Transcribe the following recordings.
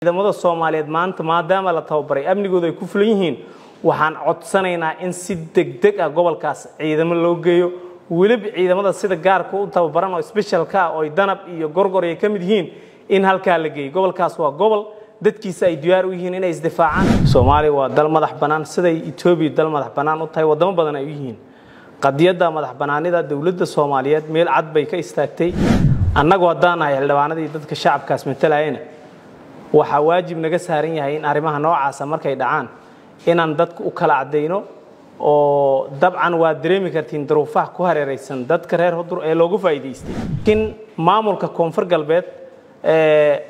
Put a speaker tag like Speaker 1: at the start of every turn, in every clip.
Speaker 1: Ciidamada Soomaaliyeed maanta maadaama la tababaray, amnigooda ay ku fulan yihiin, waxaan codsanaynaa in si degdeg ah gobolkaas ciidamo loo geeyo, weliba ciidamada sida gaarka u tababaran oo specialka ah oo ay Danab iyo Gorgor ay ka mid yihiin in halkaa la geeyo. Gobolkaas waa gobol dadkiisa ay diyaar u yihiin inay isdifaacaan. Soomaaliya waa dal madax bannaan, siday Etoobiya dal madax bannaan u tahay, waddamo badan ay u yihiin. Qadiyadda madax bannaanida dowladda Soomaaliyeed meel cad bay ka istaagtay. Annagu haddaan nahay xildhibaanadii dadka shacabkaas matalayana, waxaa waajib naga saaran yahay in arrimaha noocaasa markay dhacaan inaan dadku u kala caddayno. Oo dabcan waad dareemi kartiin duruufaha ku hareeraysan dadka reer Hudur ee loogu faa'iidaystay. Laakiin maamulka Koonfur Galbeed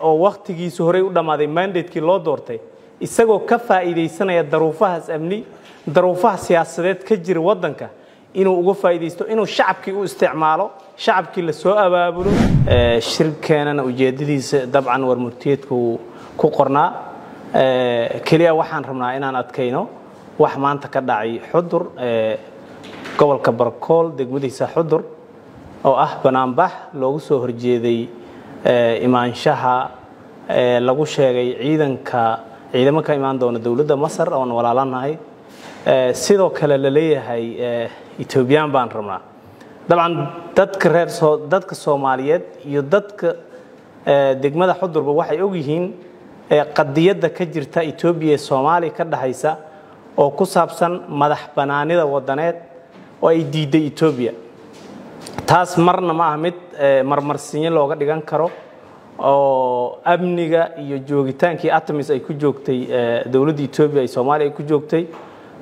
Speaker 1: oo wakhtigiisu horey u dhammaaday, mandatekii loo doortay, isagoo ka faa'iidaysanaya daruufahaas amni, daruufaha siyaasadeed ka jira waddanka, inuu uga faa'iidaysto inuu shacabkii u isticmaalo, shacabkii la soo abaabulo. Shirkeenana ujeeddadiisa dabcan war murtiyeedku ku qornaa. Keliya waxaan rabnaa inaan adkayno wax maanta ka dhacay Xudur, gobolka Barkool, degmadiisa Xudur, oo ah banaanbax loogu soo horjeeday imaanshaha lagu sheegay ciidanka ciidamo ka imaan doona dowladda Masar oon walaalanahay, sidoo kale la leeyahay Etoobiyaan baan rabnaa. Dabcan dadka reer dadka Soomaaliyeed iyo dadka degmada Xudurba waxay ogyihiin qadiyadda ka jirta Etoobiya ee Soomaaliya ka dhexaysa oo ku saabsan madax bannaanida wadaneed oo ay diiday Etoobiya. Taas marna ma aha mid marmarsinyo looga dhigan karo oo amniga iyo joogitaankii ATMIS ay ku joogtay dowladda Etoobiya ay Soomaaliya ay ku joogtay.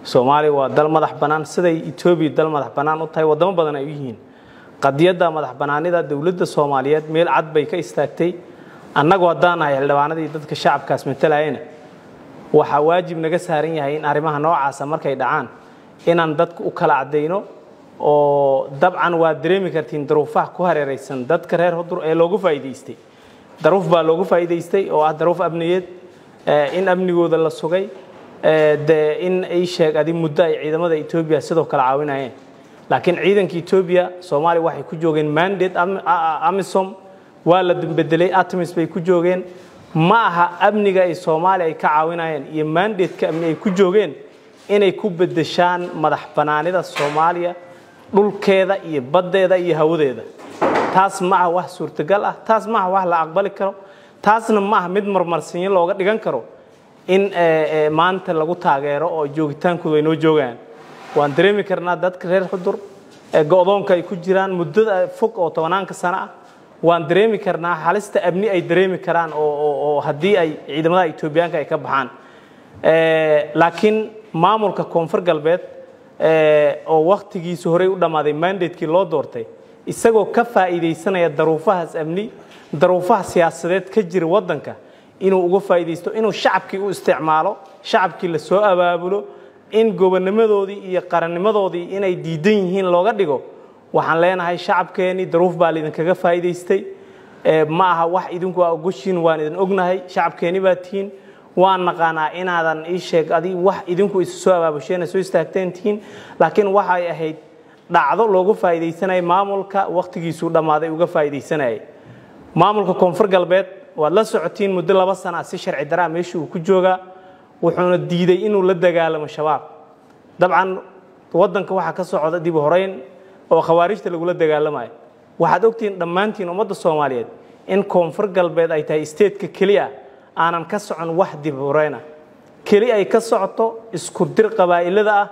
Speaker 1: Soomaaliya waa dal madax bannaan, siday Etoobiya dal madax bannaan u tahay, waddamo badan ay u yihiin. Qadiyadda madax bannaanida dowladda Soomaaliyeed meel cad bay ka istaagtay. Annagu haddaan nahay xildhibaanadii dadka shacabkaas matalayana, waxaa waajib naga saaran yahay in arrimaha noocaasa markay dhacaan inaan dadku u kala caddayno. Oo dabcan waad dareemi kartiin duruufaha ku hareeraysan dadka reer Hudur ee loogu faa'iidaystay. Daruuf baa loogu faa'iidaystay oo ah daruuf amniyeed, in amnigooda la sugay, dee in ay sheeg adi muddo ay ciidamada Etoobiya sidoo kale caawinayeen. Laakiin ciidanka Etoobiya Soomaaliya waxay ku joogeen mandate AMISOM, waa la bedelay, ATMIS bay ku joogeen. Ma aha amniga ay Soomaaliya ay ka caawinayeen iyo mandate-ka amni ay ku joogeen inay ku bedeshaan madax bannaanida Soomaaliya, dhulkeeda iyo baddeeda iyo hawadeeda. Taas ma aha wax suurtagal ah, taas ma aha wax la aqbali karo, taasna ma aha mid marmarsinyo looga dhigan karo in maanta lagu taageero oo joogitaankoodu ay noo joogaan. Waan dareemi karnaa dadka reer Xudur go'doonka ay ku jiraan muddada fog oo tobanaanka sano ah. Waan dareemi karnaa halista amni ay dareemi karaan oo haddii ay ciidamada Etoobiyaanka ay ka baxaan. Laakiin maamulka Koonfur Galbeed oo wakhtigiisu horey u dhammaaday, mandatekii loo doortay, isagoo ka faa'iidaysanaya daruufahaas amni, daruufaha siyaasadeed ka jira waddanka, inuu uga faa'iidaysto inuu shacabkii u isticmaalo, shacabkii la soo abaabulo, in gobonnimadoodii iyo qarannimadoodii inay diidan yihiin looga dhigo, waxaan leenahay shacabkeenii daruuf baa laydinkaga faa'iidaystay. Ma aha wax idinku aa ogoshiin, waan idin ognahay, shacabkeeni baa tihiin, waan naqaanaa inaadan ii sheeg adi wax idinku isu soo abaabusheena soo istaagteen tihiin. Laakiin waxay ahayd dhacdo looga faa'iidaysanayay maamulka wakhtigiisuu dhammaaday uga faa'iidaysanayay. Maamulka Koonfur Galbeed waad la socotiin muddo 2 sana si sharci daraa meesha uu ku joogaa, wuxuuna diiday inuu la dagaalamo Shabaab. Dabcan waddanka waxaa ka socda dib u horeyn oo khawaarijta lagula dagaalamayo. Waxaad ogtihiin dhammaantiin ummadda Soomaaliyeed in Koonfur Galbeed ay tahay stateka keliya aanan ka socon wax dib u horeyna, keli ay ka socoto isku dir qabaa'ilada ah,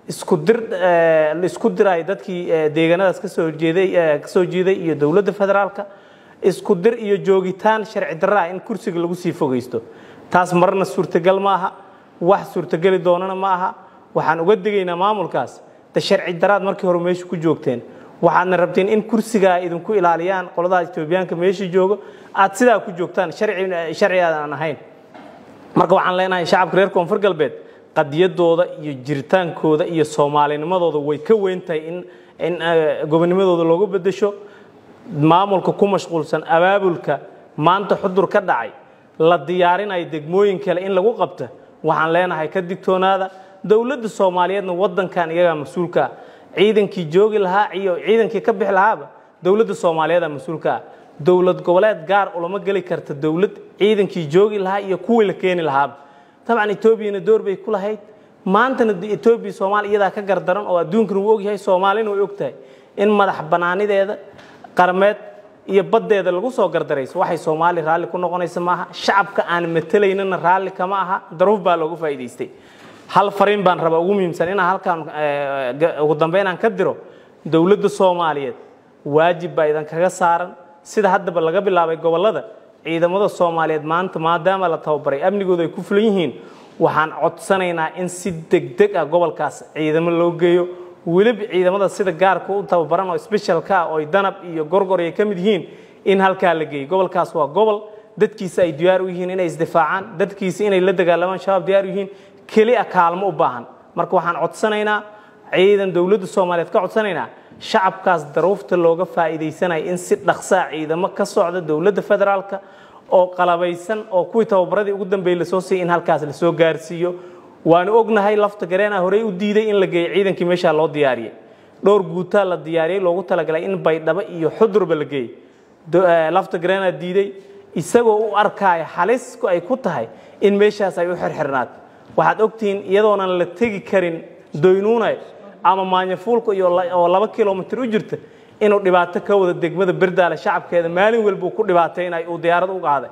Speaker 1: isku dir la isku dirayo dadkii deegaanadaas kasoo horjeeday kasoo jeeday iyo dowladda federaalka, isku dir iyo joogitaan sharci darra ah in kursiga lagu sii fogeysto. Taas marna suurtagal ma aha, wax suurtageli doonana ma aha. Waxaan uga digaynaa maamulkaas de sharci daraad markii hore meesha ku joogteen, waxaadna rabteen in kursigaa idinku ilaaliyaan qoladaha Etoobiyaanka meesha joogo, aad sidaa ku joogtaan sharci sharci aan ahayn. Marka waxaan leenahay shacabka reer Koonfur Galbeed qadiyadooda iyo jiritaankooda iyo soomaalinimadooda way ka weyn tahay in gobonimadooda loogu bedesho. Maamulka ku mashquulsan abaabulka maanta Xudur ka dhacay la diyaarinayo degmooyin kale in lagu qabta, waxaan leenahay ka digtoonaada. Dowladda Soomaaliyeedna waddankan iyagaa mas-uulka ah, ciidankii joogi lahaa iyo ciidankii ka bixi lahaaba dowladda Soomaaliyeed aa mas-uulka ah. Dowlad goboleed gaar ulama geli karta dowlad ciidankii joogi lahaa iyo kuwii la keeni lahaaba. Dabcan Etoobiyana door bay ku lahayd. Maantana Etoobiya Soomaaliya iyadaa ka gardaran, oo adduunkana wuu ogyahay, Soomaalina way ogtahay in madax bannaanideeda qarmeed iyo baddeeda lagu soo gardarayso. Waxay Soomaali raalli ku noqonaysa maaha, shacabka aan matelaynana raalli kama aha. Daruuf baa looga faa'iidaystay. Hal fariin baan rabaa ugu muhiimsan inaan halkaan ugu dambeyn aan ka diro dowladda Soomaaliyeed: waajib baa idinkaga saaran, sida haddaba laga bilaabay gobollada, ciidamada Soomaaliyeed maanta maadaama la tababaray, amnigooda ay ku fulan yihiin, waxaan codsanaynaa in si degdeg ah gobolkaas ciidamo loo geeyo, weliba ciidamada sida gaarka u tababaran oo specialka ah, oo Danab iyo Gorgor ay ka mid yihiin, in halkaa la geeyo. Gobolkaas waa gobol dadkiisa ay diyaar u yihiin inay isdifaacaan, dadkiisa inay la dagaalamaan Shabaab diyaar u yihiin, keli a kaalmo u baahan. Marka waxaan codsanaynaa ciidan, dowladda Soomaaliyeed ka codsanaynaa, shacabkaas daruufta looga faa'iidaysanaya in si dhaqsaa ciidamo ka socda dowladda federaalka oo qalabaysan oo kuwii tababaradii ugu dambeeyey lasoo siiyey in halkaas lasoo gaarsiiyo. Waanu ognahay Lafta Gareena horey u diiday in la geeyo ciidankii meeshaa loo diyaariyey. Dhowr guutaa la diyaariyey loogu talagalay in Baydhabo iyo Xudurba la geeyo. Lafta Gareena diiday, isagoo u arkaya halis ay ku tahay in meeshaas ay u xirxirnaato. Waxaad ogtihiin iyadoonan la tegi karin Doynuunay ama Maanyafuulka iyo oo 2 kilomitir u jirta inuu dhibaato ka wada degmada Berdaale, shacabkeeda maalin walba uu ku dhibaataynay uu diyaarad u qaaday.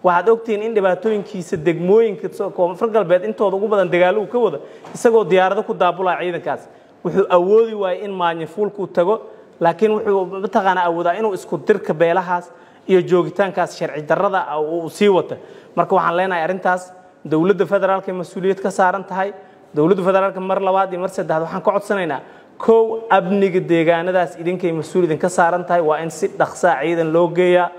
Speaker 1: Waxaad ogtihiin in dhibaatooyinkiisa degmooyinka Koonfur Galbeed intooda ugu badan dagaallo uu ka wada isagoo diyaarado ku daabulaya ciidankaas. Wuxuu awoodi waayey in Maanyafuulku tago, laakiin wuxuu mataqaanaa awoodaa inuu isku dirka beelahaas iyo joogitaankaas sharci darrada uu sii wata. Marka waxaan leenahay arrintaas dowladda federaalka ay mas-uuliyad ka saaran tahay. Dowladda federaalka mar labaad iyo mar saddexaad waxaan ka codsanaynaa: kow, amniga deegaanadaas idinkay mas-uul idinka saaran tahay, waa in si dhaqsaa ciidan loo geeyaa.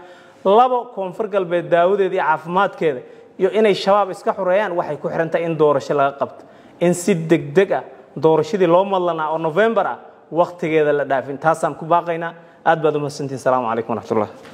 Speaker 1: Labo, Koonfur Galbeed daawadeeda iyo caafimaadkeeda iyo inay Shabaab iska xoreeyaan waxay ku xiran tahay in doorasho laga qabto, in si degdeg ah doorashadii loo madlanaa oo November ah wakhtigeeda la dhaafin. Taasaan ku baaqaynaa. Aad baad u mahadsantihin. Salaamu calaykum waraxmatullah.